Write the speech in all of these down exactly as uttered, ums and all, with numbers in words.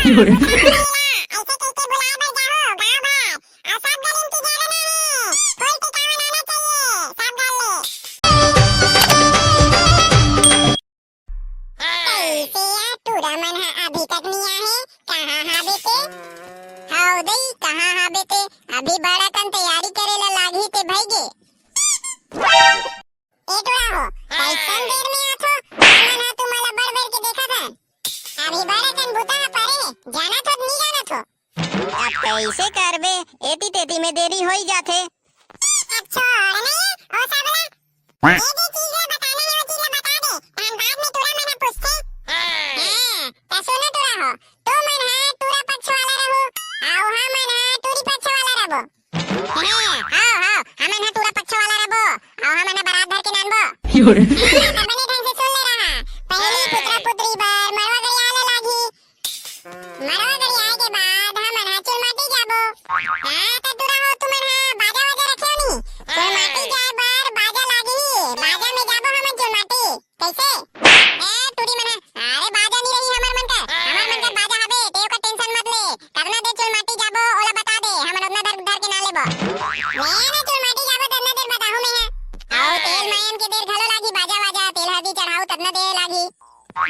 अइसे कहिके बुलाए बर जाहू गाँव भर, अउ सब घर इंतजार में हे। कोई टिकावन आना चाहिए, सब घर ले। कइसे यार, टूरा मन ह अभी तक नइ आए हे? कहाँ हाबे ते? हव दई, कहाँ हाबे ते? अभी बड़ा कन तैयारी करे ला लागही ते भई गे। ए टूरा हो, कइसन देर में आथो? हमन ह तुमन ला बड़ बेर के देखत हन। अभी बड़ा कन बुता ह परे हे, जानत हो त नइ जानत हो? अब कइसे करबे, एती तेती में देरी होई जाथे। अब छोड़ ना ये, ओ सबला। ये जे चीज ला बताना हे, वो चीज ला बता दे, तहन बाद में टूरा मन ह पूछथे। हाँ, त सुनो टूरा हो, तुमन ह टूरा पक्ष वाला रहू, अउ हमन ह टूरी पक्ष वाला रहबो। हाँ, हाँ, हाँ, हमन ह टूरा पक्ष वाला रहबो, अउ हमन ह बरात धर के नानबो। हाँ, त बने ढंग से सुन ले रहा, पहली पुतरा पुतरी बर मड़वा गड़ियाए ला लागही, मड़वा गड़ियाए के बाद हमन ह चुलमाटी जाबो। हाँ, त टूरा हो, तुमन ह बाजा वाजा रखे हो नी? चुलमाटी जाए बर बाजा लागही, बाजा में जाबो हमन चुलमाटी। कइसे? ए, टूरी मन ह, अरे बाजा नइ रही हमर मन कर, हमर मन कर बाजा हबे, ते ओकर tension मत ले। कतना देर चुलमाटी जाबो, ओला बता दे, हमन ओतना देर धर के ना लेबो। ले ना चुलमाटी जाबो, ततना देर बताहूँ मैं ह। अउ तेल मायन के देर घलो लागही, बाजा वाजा, तेल हरदी चढ़ाऊ, ततना देर लागही। हाँ,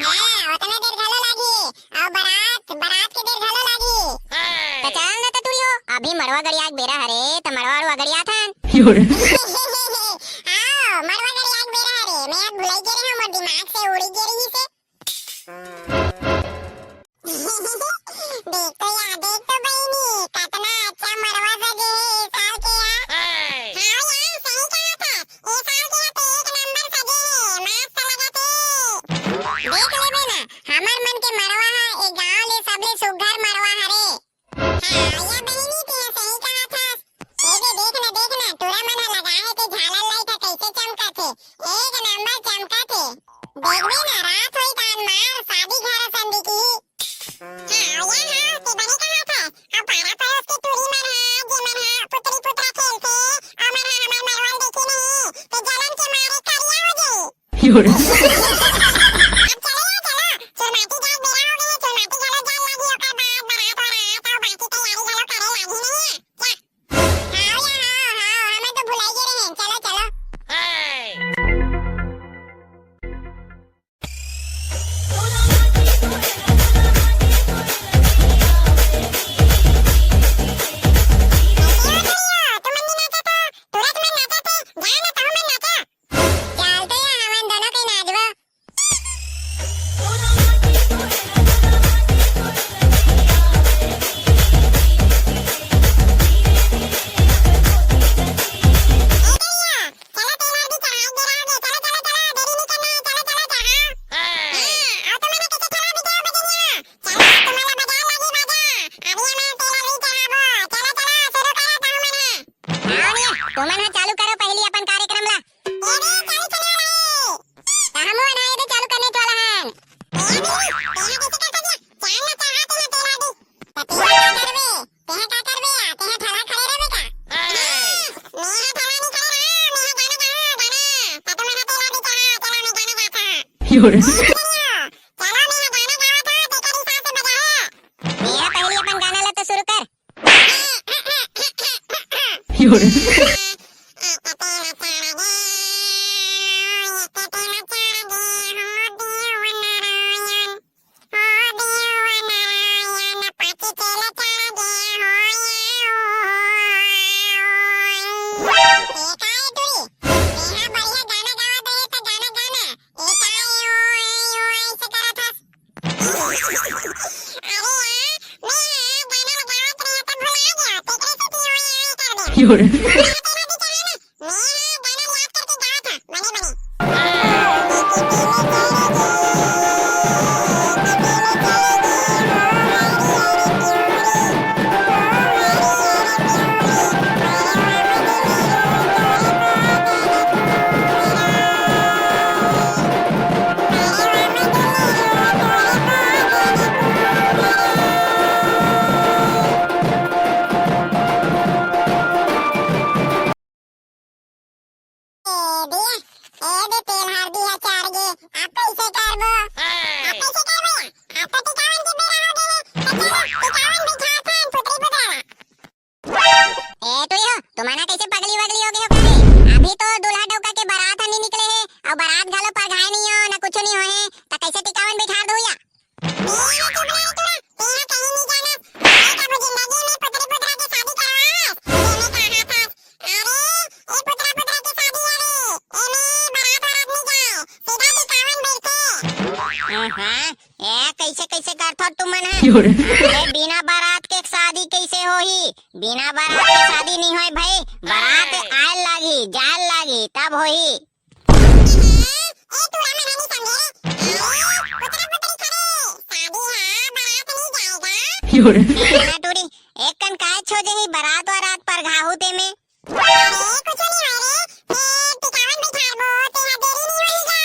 ओतना देर घलो लागही। अउ बरात, बरात के देर घलो लागही। त चल न त टूरी हो, अभी मड़वा गड़ियाए के बेरा हरे, त मड़वा अड़वा गड़ियाथन। अउ, मड़वा गड़ियाए के बेरा हरे, मैं आज भुलाई गे रहेंव, मोर दिमाग से उड़ी गे रहिसे। देख तो यार, देख तो बहिनी, कतना अच्छा मड़वा सजे हे ए साल के ह। हाँ यार, सही कहा था, ए साल के ह तो एक नंबर सजे हे, मस्त लगत हे। देख लेबे ना, हमर मन के मड़वा ह ए गांव ले सबले सुग्घर मड़वा हरे। हाँ, या बहिनी, तें सही कहा था। ए दे, देख ना, देख ना, टूरा मन ह लगाए हे ते झालर लाइट ह कइसे चमकत हे। एक नंबर चमकत हे। देखबे ना, रात होई त मार शादी घर असन दिखही। हाँ, या हाँ, ते बने कहा था। अब पारा पड़ोस के टूरी मन ह, जे मन ह पुतरी पुतरा खेलथे, ओमन ह हमर मड़वा ल देखे नहीं, ते जलन के मारे करिया हो जाही। अब चलो यार, चलो, चुलमाटी जाए बेरा हो गे, चुलमाटी घलो जाए लागही, ओकर बाद बरात वरात अउ बाकी तैयारी घलो करे लागही नहीं है। जा। हाँ यार, हाँ, हाँ, हमन तो भुलाई गे रहेन, चलो, चलो। तुमन नइ नाचा तो, टूरा मन नाचा थे, जा ना, तहूँ मन नाचा। चल तो या, हमन दोनों के नाचबो। ए करिया, चलो तेल हल्दी चढ़ाए के रह गे, चलो, चलो, चलो, देरी नइ करना हे, चलो, चलो, चढ़ाओ। हाँ, अउ तुमन के चला भी जाओ बजनिया, चलो, तुमन ला बजार लागी बाजा, अभी हमन तेल हल्दी चढ़ाबो, चलो, चलो, शुरू करो तहूँ मन ह। हाँ, तुमन ह चालू करो पहिली अपन कार्यक्रम ला। ए दे, चालू करने वाला हे। त हमू मन ह ए दे चालू करने वाला हन। ए दे, तेहा कइसे कर सकिया? चाल ना, चाल, हाथ में तेल आ दे। त तेहा का करबे? तेहा का करबे या? तेहा ठेला खड़े रहबे का? ए। हाँ, मेहा ठेला नइ खड़े रहा, मेहा गाना गाहूँ, गाना। त तुमन ह तेल आ दे, चाल, चलो, मैं गाना गाता हूँ। ए, चलो, मेहा गाना गावत हूँ, तेकर हिसाब से बजाओ। मेहा पहिली अपन गाना ला तो शुरू कर। अरे यार, मैं ह गाना ल गावत रहेंव त भुला गेंव, तेकरे सेती ओए ओए कर देंव। मैं ह गाना ल याद करके गावत हंव, बने बने। बारात घलो परघाए नइ हो, ना कुछु नइ होए, त कइसे टिकावन बिठार दो या? ए, चुप रह तू, तेहा कहीं नइ जाना। ए, कभू जिंदगी में पुतरी पुतरा के शादी करवास? एमे कहा था? अरे, ए पुतरा पुतरा के शादी हरे, एमे बारात वारात नइ जाए, सीधा टिकावन बइठे। हाँ, हाँ, ए, कइसे कइसे करथो तुमन ह? अरे, बिना बारात के शादी कइसे होही? बिना बारात के शादी नइ होय भाई, बारात आयल लागही, जायल लागही, तब होही। ए, तू हमन नइ समझे रे। अरे, पुतरा पुतरी खरे, शादी हा बारात नइ जाएगा। ए, ना टूरी, एक कन काय छो जही बारात वारात परघाहू तेमे। अरे, कुछु नइ होय रे, ए, टिकावन बिठारबो, तेहा देरी नइ होही गा,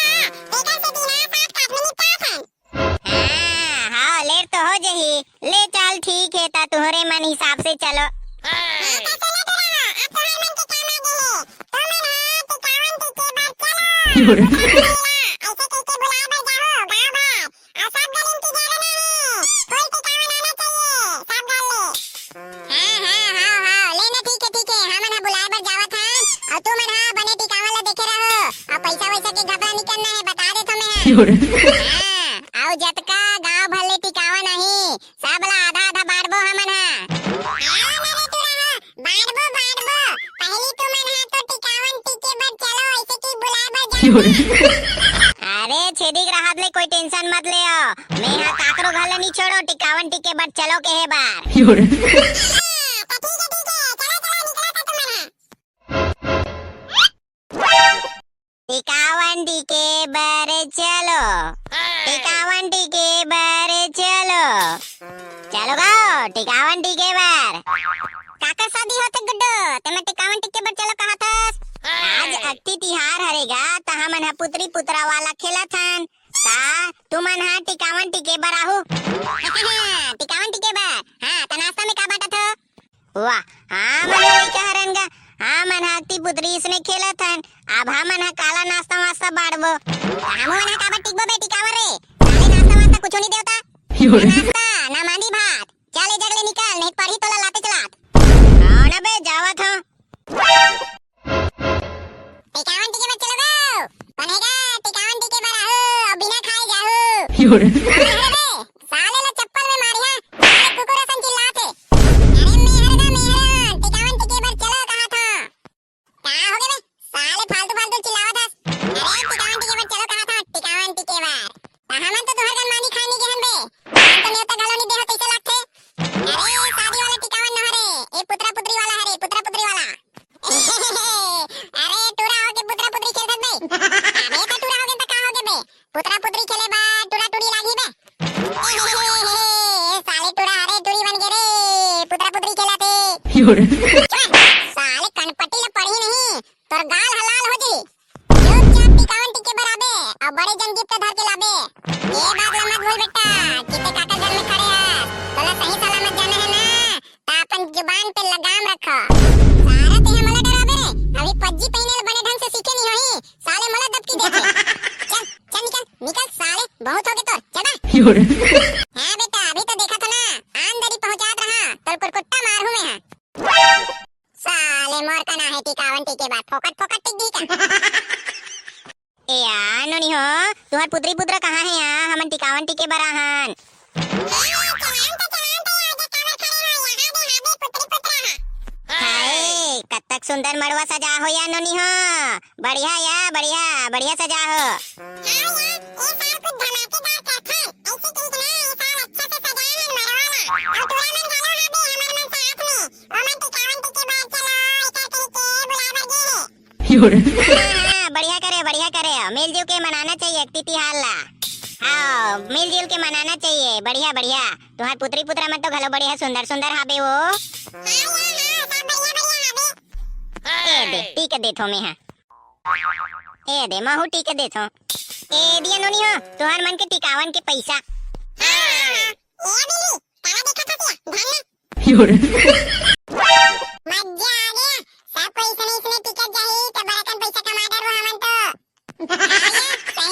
तेकर से बिना सात आठ मिनट का थन। हाँ, हाँ, लेट तो हो जही। ले चल, ठीक हे, त तुहरे मन हिसाब से चलो। हाँ, त चलो तो रहो, अब तुहर मन के काम आ गे हे। तुमन हा टिकावन टिके बर चलो। अइसे कहिके बुलाए बर जाहू, गाँव भर। अउ सब गली म टिकावन आना हे। कोई टिकावन आना चाहिए, सब गली। हाँ, हाँ, हाँ, हाँ, ले ना, ठीक हे, ठीक हे, हमन हा बुलाए बर जावत हन, अउ तुमन हा बने टिकावन ला देखे रहो, अउ पइसा वइसा के घबरा नइ करना हे, बता देथों मैं हा। हाँ, अउ जतका गांव भर ले टिकावन आही, सब ला आधा आधा बांटबो हमन हा। हाँ, ना रे टूरा हा, बांटबो, बांटबो। पहिली तुमन हा तो टिकावन टिके बर चलो, अइसे कि बुलाए बर जाओ। अरे, छेदी के रहत ले कोई tension मत ले, मैं हा काकरो घर ले नइ छोड़ो, टिकावन टिके बर चलो कहे बर। हाँ, तो ठीक हे, ठीक हे, चलो, चलो, निकलो तो तुमन हा। टिकावन टिके बर चलो, टिकावन टिके बर चलो, चलो गो, टिकावन टिके बर। काकर शादी होथे गुड्डू? तेमे टिकावन टिके बर चलो कहत हस? आज अक्ति तिहार हरे गा, त हमन ह पुतरी पुतरा वाला खेलत हन, त तुमन ह टिकावन टिके बर आहू। टिकावन टिके बर? हाँ, त नाश्ता में का बांटत हो? वाह, हमन ह लइका हरन गा, हमन ह अक्ति पुतरी इसने खेलत हन, अब हमन ह काला नाश्ता वास्ता बांटबो। हमू मन ह काबर टिकबो बे टिकावन रे, साले नाश्ता वास्ता कुछो नइ देवता। ना नाश्ता, ना मांदी भात, चल ए जग ले निकल, नहीं पड़ही तोला लाते चलात। आओ ना बे, जावत हूँ। टिकावन टिके बर चलो गो। कोन हे गा टिकावन टिके बर आहू, अउ बिना खाए जाहू। कोन हरे बे? साले ला चप्पल में मारिहा, साले कुकुर असन चिल्लात हे। अरे मैं हरे गा, मैं हरे, टिकावन टिके बर चलो कहा था। का हो गे बे? साले फालतू फालतू चिल्लावत हस। अरे टिकावन टिके बर चलो कहा था, टिकावन टिके बर। त हमन तो तुहर कन मांदी खाए नइ गे हन बे। हमन तो नेवता घलो नइ दे हो, कइसे लागथे? अरे शादी वाला टिकावन न हरे, ए पुतरा पुतरी वाला हरे, पुतरा पुतरी वाला। अरे टूरा होके पुतरा पुतरी खेलत बे। अबे त टूरा होगे त का होगे बे? पुतरा पुतरी खेले बर टूरा टूरी लागही बे। ए साले टूरा, अरे टूरी बन गे रे, पुतरा पुतरी खेलत हे। चुप, साले कनपट्टी ल पड़ही नहीं, तोर गाल ह लाल हो जही। चुपचाप टिकावन टिके बर आबे, अउ बड़े जन gift धर के लाबे। ए बात ल मत भूल बेटा, कि ते काकर घर में खड़े हस, तोला सही सलामत जाना हे ना, त अपन जुबान पे लगाम रखो। सारा तेहा मोला डराबे रे, अभी पज्जी पहिने ल बने ढंग से सीखे नहीं होही, साले मोला दबकी देथे। चल, चल निकल, निकल साले, बहुत होगे तोर, चल बा। हाँ बेटा, अभी तो देखत हो ना, आन दरी पहुंचात रहा, तोर कुरकुट्टा मारहूं मैं हा। साले मोर कना हे टिकावन टिके बर, फोकट फोकट टिक दिही का? ए या नोनी हो, तुहर पुतरी पुतरा कहाँ हे या? हमन टिकावन टिके बर आहन। हाय, कतक सुंदर मड़वा सजा हो या नोनी हो। बढ़िया या, बढ़िया, बढ़िया सजा हो। हाँ या, ए साल कुछ धमाकेदार करथन। अइसे कहिके ना, ए साल अच्छा से सजाए हन मड़वा ला। अउ टूरा मन घलो हाबे हमर मन साथ में। ओमन टिकावन टिके बर चलो, एकर कहिके बुलाए बर गे हे। हाँ, हाँ, बढ़िया करे, बढ़िया करे। मिलजुल के मनाना चाहिए अक्ति तिहार ला। हाँ, मिलजुल के मनाना चाहिए। बढ़िया, बढ़िया। तुहार पुतरी पुतरा मन तो घलो बढ़िया सुंदर सुंदर हाबे वो। हाँ, हाँ, हाँ, सब बढ़िया, बढ़िया हाबे। ए दे, टिके देथों मैं हा। ए दे, महू टिके देथों। ए दिया नोनी हो, तुहार मन के टिकावन के पैसा। हाँ, हाँ, हाँ। ए बिल्ली, काला देखत हस या? धन्ना। मजा आ गया। सब कोई इसने, इसने टिकट जाही, त बड़कन पैसा कमा डरबो हमन तो। हाँ या,